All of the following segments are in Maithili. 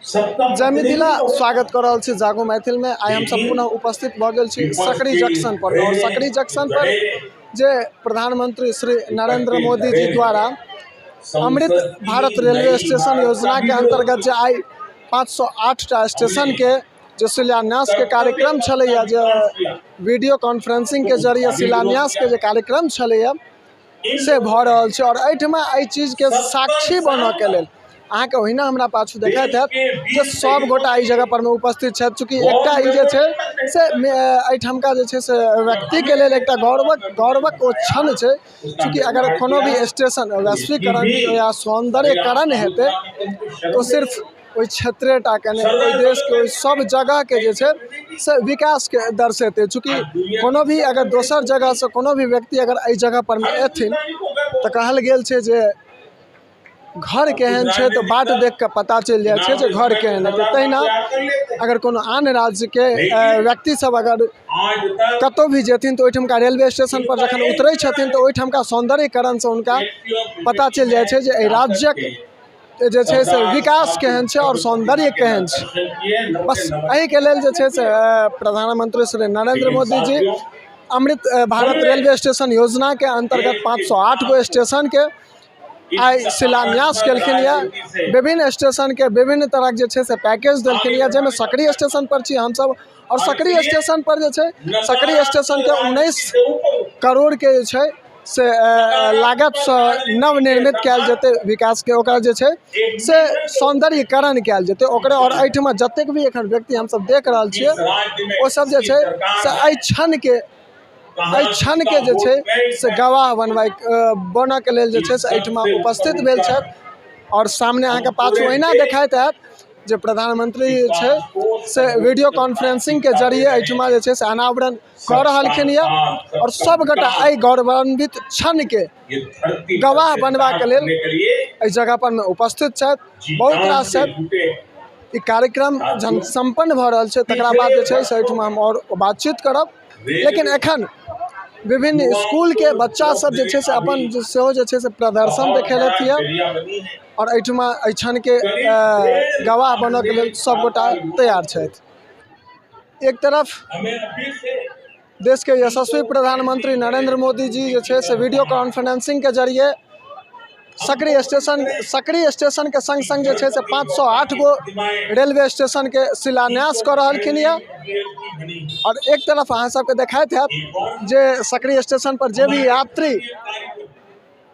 जय मिथिला। स्वागत कऽ रहल छी जागो मैथिलमे। आइ हमसब पुनः उपस्थित भऽ गेल छी सकरी जंक्शन पर आओर सकरी जंक्शन पर जे प्रधानमंत्री श्री नरेंद्र मोदी जी द्वारा अमृत भारत रेलवे स्टेशन योजनाके अन्तर्गत जे आइ 508टा स्टेशनके जे शिलान्यासके कार्यक्रम छलैए, जे वीडियो कॉन्फ्रेंसिंगके जरिए शिलान्यासके जे कार्यक्रम छलैए से भऽ रहल छै। आओर एहिठमा एहि चीजके साक्षी बनऽके लेल अहाँके ओहिना हमरा पाछू देखैत हैत जे सब गोटा एहि जगह परमे उपस्थित छथि। चूँकि एकटा ई जे छै से एहिठमका जे छै से व्यक्तिके लेल एकटा गौरवक ओ क्षण छै। चूँकि अगर कोनो भी स्टेशन वैश्वीकरण या सौन्दर्यकरण हेतै तऽ ओ सिर्फ ओहि क्षेत्रे टाके नहि, ओहि देशके, ओहि सब जगहके जे छै से विकासके दर्शेतै। चूँकि कोनो भी अगर दोसर जगहसँ कोनो भी व्यक्ति अगर एहि जगहपरमे अयथिन तऽ कहल गेल छै जे घर केहन छै तऽ बाट देखि कऽ पता चलि जाइ छै जे घर केहन हेतै। तहिना अगर कोनो आन राज्यके व्यक्ति सब अगर कतहु भी जेथिन तऽ ओहिठमका रेलवे स्टेशनपर जखन उतरै छथिन तऽ ओहिठमका सौन्दर्यकरणसँ हुनका पता चलि जाइ छै जे एहि राज्यक जे छै से विकास केहन छै आओर सौन्दर्य केहन छै। बस एहिके लेल जे छै से प्रधानमंत्री श्री नरेन्द्र मोदी जी अमृत भारत रेलवे स्टेशन योजनाके अन्तर्गत 508 गो स्टेशनके आइ शिलान्यास केलखिन यऽ। विभिन्न स्टेशनके विभिन्न तरहक जे छै से पैकेज देलखिन यऽ, जाहिमे सकरी स्टेशन पर छी हमसब आओर सकरी स्टेशन पर जे छै सकरी स्टेशनके 19 करोड़के जे छै से लागतसँ नवनिर्मित कयल जेतै, विकासके ओकरा जे छै से सौन्दर्यकरण कयल जेतै ओकरे। आओर एहिठमा जतेक भी एखन व्यक्ति हमसब देख रहल छियै ओ सब जे छै से एहि क्षणके जे छै से गवाह बनबै बनऽके लेल जे छै से एहिठमा उपस्थित भेल छथि। आओर सामने अहाँके पाछू ओहिना देखाइत हैत जे प्रधानमंत्री जे छै से वीडियो कॉन्फ्रेंसिंगके जरिए एहिठमा जे छै से अनावरण कऽ रहलखिन यऽ आओर सब गोटा एहि गौरवान्वित क्षणके गवाह बनबाके लेल एहि जगह परमे उपस्थित छथि। बहुत रास छथि। ई कार्यक्रम जहन सम्पन्न भऽ रहल छै तकरा बाद जे छै से एहिठमा हम आओर बातचीत करब, लेकिन एखन विभिन्न इसकुलके बच्चा सब जे छै से अपन सेहो जे छै से प्रदर्शन देखेलथि यऽ आओर एहिठमा एहि क्षणके गवाह बनऽके लेल सब गोटा तैयार छथि। एक तरफ देशके यशस्वी प्रधानमंत्री नरेंद्र मोदी जी जे छै से वीडियो कॉन्फ्रेंसिंगके जरिए सकरी स्टेशनके सङ्ग सङ्ग जे छै से 508 गो रेलवे स्टेशनके शिलान्यास कऽ रहलखिन यऽ। आओर एक तरफ अहाँ सबके देखाइत हैत जे सकरी स्टेशन पर जे भी यात्री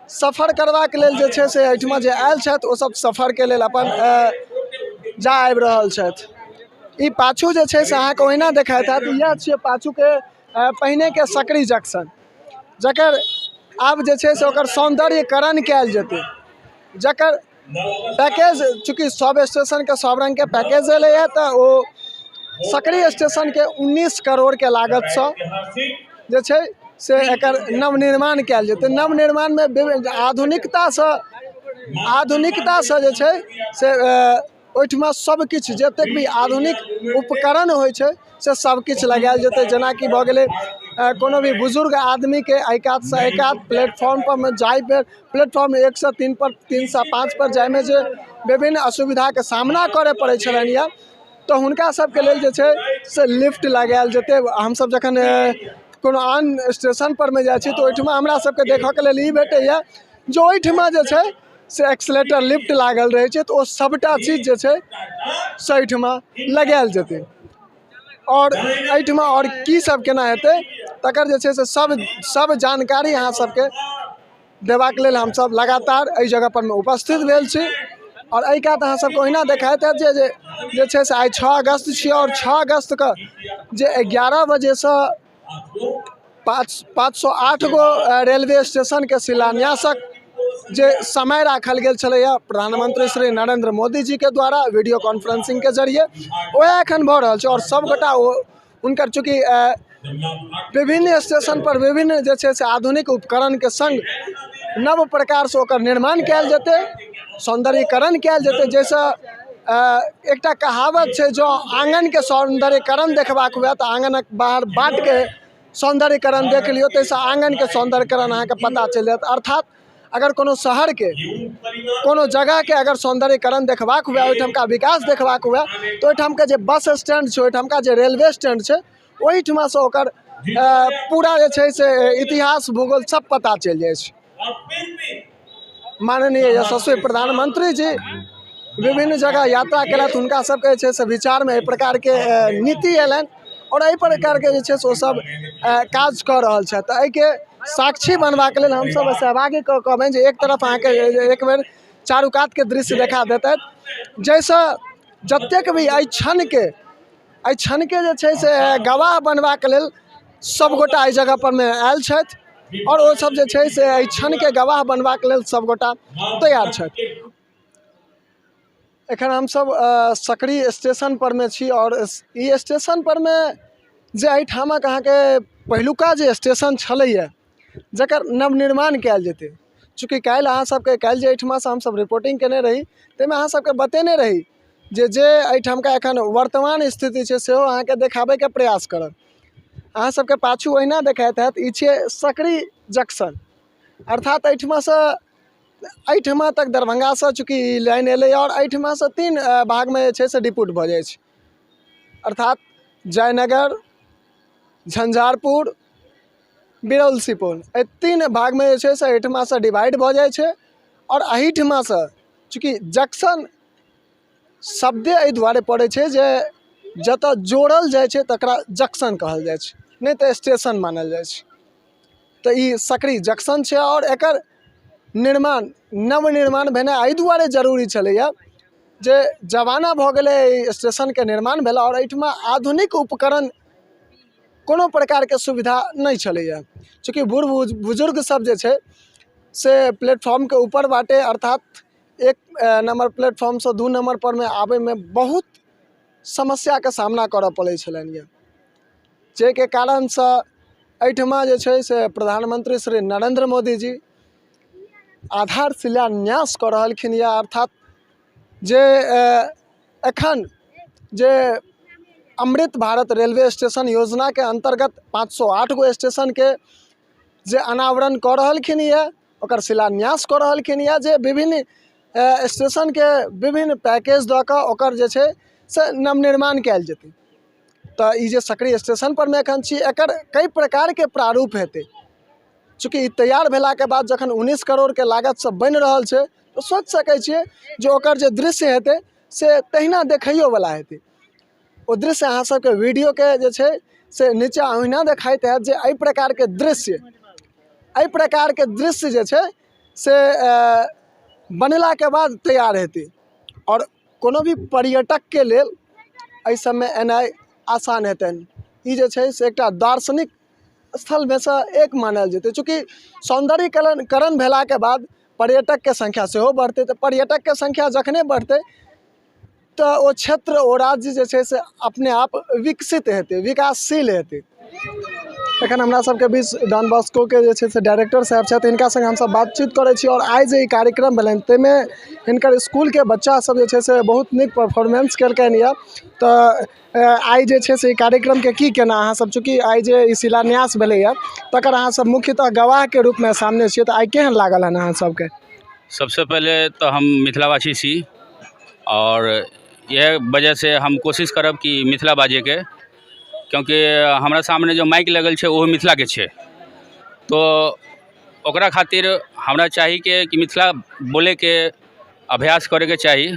सफर करबाक लेल जे छै से एहिठमा जे आयल छथि ओ सब सफरके लेल अपन जा आबि रहल छथि। ई पाछू जे छै से अहाँके ओहिना देखाइत हैत, इएह छियै पाछूके पहिनेके सकरी जंक्शन, जकर आब जे छै से ओकर सौन्दर्यकरण कयल जेतै, जकर पैकेज चूँकि सब स्टेशनके सब रङ्गके पैकेज एलैए तऽ ओ सकरी स्टेशनके 19 करोड़के लागतसँ जे छै से एकर नवनिर्माण कयल जेतै। नवनिर्माणमे आधुनिकतासँ जे छै से ओहिठमा सब किछु जतेक भी आधुनिक उपकरण होइ छै से सब किछु लगायल जेतै। जेनाकि भऽ गेलै कोनो भी बुजुर्ग आदमीके एहि कातसँ एहि कात प्लेटफॉर्म परमे जाइमे, प्लेटफॉर्म 1सँ 3 पर, 3सँ 5 पर जाइमे जे विभिन्न असुविधाके सामना करऽ पड़ै छलनि यऽ तऽ हुनका सबके लेल जे छै से लिफ्ट लगायल जेतै। हमसब जखन कोनो आन स्टेशन परमे जाइ छी तऽ ओहिठमा हमरा सबके देखऽके लेल ई भेटैए जे ओहिठमा जे छै से एक्सलेटर लिफ्ट लागल रहै छै, तऽ ओ सबटा चीज जे छै से एहिठमा लगायल जेतै। आओर एहिठमा आओर की सब केना हेतै तकर जे छै से सब जानकारी अहाँ सबके देबाक लेल हमसब लगातार एहि जगह परमे उपस्थित भेल छी। आओर एहि कात अहाँ सबके ओहिना देखाइत हैत जे जे छै से आइ 6 अगस्त छियै आओर 6 अगस्तके जे 11 बजेसँ 508 गो रेलवे स्टेशनके शिलान्यासक जे समय राखल गेल छलैए प्रधानमंत्री श्री नरेंद्र मोदी जीके द्वारा वीडियो कॉन्फ्रेंसिंगके जरिए, वएह एखन भऽ रहल छै। आओर सबगोटा ओ हुनकर चूँकि विभिन्न स्टेशन पर विभिन्न जे छै से आधुनिक उपकरणके सङ्ग नव प्रकारसँ ओकर निर्माण कयल जेतै, सौन्दर्यीकरण कयल जेतै, जाहिसँ एकटा कहावत छै, जँ आङ्गनके सौन्दर्यीकरण देखबाक हुए तऽ आङ्गनक बाहर बाटके सौन्दर्यीकरण देख लियौ, ताहिसँ आङ्गनके सौन्दर्यीकरण अहाँके पता चलि जायत। अर्थात अगर कोनो शहरके, कोनो जगहके अगर सौन्दर्यकरण देखबाक हुए, ओहिठामका विकास देखबाक हुए, तऽ ओहिठामके जे बस स्टैंड छै, ओहिठामका जे रेलवे स्टैंड छै, ओहिठुमासँ ओकर पूरा जे छै से इतिहास, भूगोल सब पता चलि जाइ छै। माननीय यशस्वी प्रधानमंत्री जी विभिन्न जगह यात्रा केलथि, हुनका सबके जे छै से विचारमे एहि प्रकारके नीति अयलनि आओर एहि प्रकारके जे छै से ओसब काज कऽ रहल छथि। तऽ एहिके साक्षी बनबाक लेल हमसब सहभागी कहबनि जे एक तरफ अहाँके एक बेर चारू कातके दृश्य देखा देतथि, जाहिसँ जतेक भी एहि क्षणके जे छै से गवाह बनबाक लेल सभगोटा एहि जगह परमे आयल छथि आओर ओसब जे छै से एहि क्षणके गवाह बनबाक लेल सभगोटा तैयार छथि। एखन हमसब सकरी स्टेशन परमे छी आओर ई स्टेशन परमे जे एहिठामक अहाँके पहिलुका जे स्टेशन छलैया, जकर नवनिर्माण कयल जेतै। चूँकि काल्हि अहाँ सबके, काल्हि जे एहिठिमासँ हमसब रिपोर्टिंग केने रही, ताहिमे अहाँ सबके बतेने रही जे जे एहिठामका एखन वर्तमान स्थिति छै, सेहो अहाँके देखाबैके प्रयास करब। अहाँ सबके पाछू ओहिना देखाइत हैत। ई छियै सकरी जंक्शन, अर्थात एहिठिमासँ एहिठिमा तक, दरभंगासँ चूँकि ई लाइन एलै आओर एहिठिमासँ तीन भागमे जे छै से डिप्यूट भऽ जाइ छै, अर्थात जयनगर, झंझारपुर, बिरौल सुपौल। एहि तीन भागमे जे छै से एहिठिमासँ डिवाइड भऽ जाइ छै। आओर एहिठिमासँ चूँकि जंक्शन शब्दे एहि दुआरे पड़ै छै जे जतऽ जोड़ल जाइ छै तकरा जंक्शन कहल जाइ छै, नहि तऽ स्टेशन मानल जाइ छै। तऽ ई सकरी जंक्शन छै आओर एकर निर्माण, नवनिर्माण भेनाइ एहि दुआरे जरूरी छलैए जे जमाना भऽ गेलै एहि स्टेशनके निर्माण भेला आओर एहिठिमा आधुनिक उपकरण, कोनो प्रकारके सुविधा नहि छलैए। चूँकि बूढ़ बुजुर्ग सब जे छै से प्लेटफॉर्मके ऊपर बाटे, अर्थात एक नम्बर प्लेटफॉर्मसँ 2 नम्बर परमे आबैमे बहुत समस्याके सामना करऽ पड़ै छलनि यऽ, जाहिके कारणसँ एहिठिमा जे छै से प्रधानमंत्री श्री नरेन्द्र मोदी जी आधार शिलान्यास कऽ रहलखिन यऽ। अर्थात जे एखन जे अमृत भारत रेलवे स्टेशन योजनाके अन्तर्गत 508 गो स्टेशनके जे अनावरण कऽ रहलखिन यऽ, ओकर शिलान्यास कऽ रहलखिन यऽ, जे विभिन्न स्टेशनके विभिन्न पैकेज दऽ कऽ ओकर जे छै से नवनिर्माण कयल जेतै। तऽ ई जे सकरी स्टेशन परमे एखन छी, एकर कई प्रकारके प्रारूप हेतै। चूँकि ई तैयार भेलाके बाद, जखन 19 करोड़के लागतसँ बनि रहल छै, तऽ सोचि सकै छियै जे ओकर जे दृश्य हेतै से तहिना देखैयोवला हेतै। ओ दृश्य अहाँ सबके वीडियोके जे छै से नीचा ओहिना देखाइत हैत जे एहि प्रकारके दृश्य जे छै से बनलाके बाद तैयार हेतै आओर कोनो भी पर्यटकके लेल एहि सबमे एनाइ आसान हेतनि। ई जे छै से एकटा दार्शनिक स्थलमे सँ एक मानल जेतै। चूँकि सौन्दर्यीकरण करण भेलाके बाद पर्यटकके संख्या सेहो बढ़तै। तऽ पर्यटकके संख्या जखने बढ़तै, तऽ ओ क्षेत्र, ओ राज्य जे छै से अपने आप विकसित हेतै, विकासशील हेतै। एखन हमरा सबके बीच डॉन बॉस्कोके जे छै से डायरेक्टर साहब छथि। हिनका सङ्गे हमसब बातचीत करै छी आओर आइ जे ई कार्यक्रम भेलनि, ताहिमे हिनकर इसकुलके बच्चा सब जे छै से बहुत नीक परफॉर्मेंस केलकनि यऽ। तऽ आइ जे छै से ई कार्यक्रमके की केना अहाँ सब, चूँकि आइ जे ई शिलान्यास भेलैए, तकर अहाँ सब मुख्यतः गवाहके रूपमे सामने छियै, तऽ आइ केहन लागल हन अहाँ सबके? सबसे पहिले तऽ हम मिथिलावासी छी आओर इएह वजहसँ हम कोशिश करब कि मिथिला बाजैके, क्योंकि हमरा सामने जो माइक लगल छै, ओहो मिथिलाके छै। तो ओकरा खातिर हमरा चाही कि मिथिला बोलैके अभ्यास करैके चाही।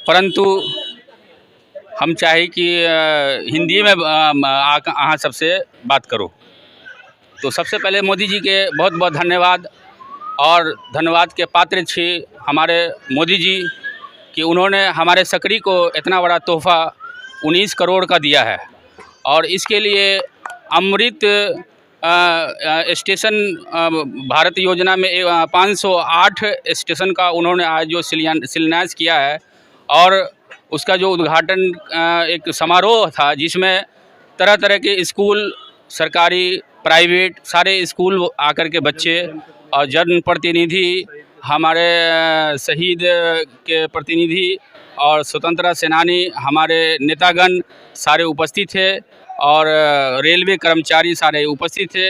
परन्तु हम चाही कि हिन्दीमे अहाँ सबसँ बात करू। तो सबसे पहले मोदी जी के बहुत बहुत धन्यवाद और धन्यवाद के पात्र छी हमारे मोदी जी कि उन्होंने हमारे सकरी को इतना बड़ा तोहफा 19 करोड़ का दिया है और इसके लिए अमृत स्टेशन भारत योजना में 508 स्टेशन का उन्होंने आज जो शिलान्यास किया है और उसका जो उद्घाटन एक समारोह था, जिसमें तरह तरह के स्कूल, सरकारी, प्राइवेट सारे स्कूल आकर के बच्चे और जनप्रतिनिधि, हमारे शहीद के प्रतिनिधि और स्वतंत्रता सेनानी, हमारे नेतागण सारे उपस्थित थे और रेलवे कर्मचारी सारे उपस्थित थे,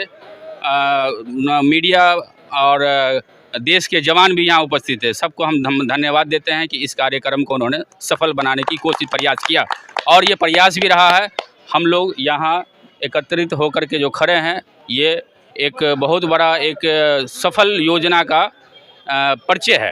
मीडिया और देश के जवान भी यहाँ उपस्थित थे। सबको हम धन्यवाद देते हैं कि इस कार्यक्रम को उन्होंने सफल बनाने की कोशिश प्रयास किया और ये प्रयास भी रहा है। हम लोग यहाँ एकत्रित होकर के जो खड़े हैं, ये एक बहुत बड़ा एक सफल योजना का परिचय है।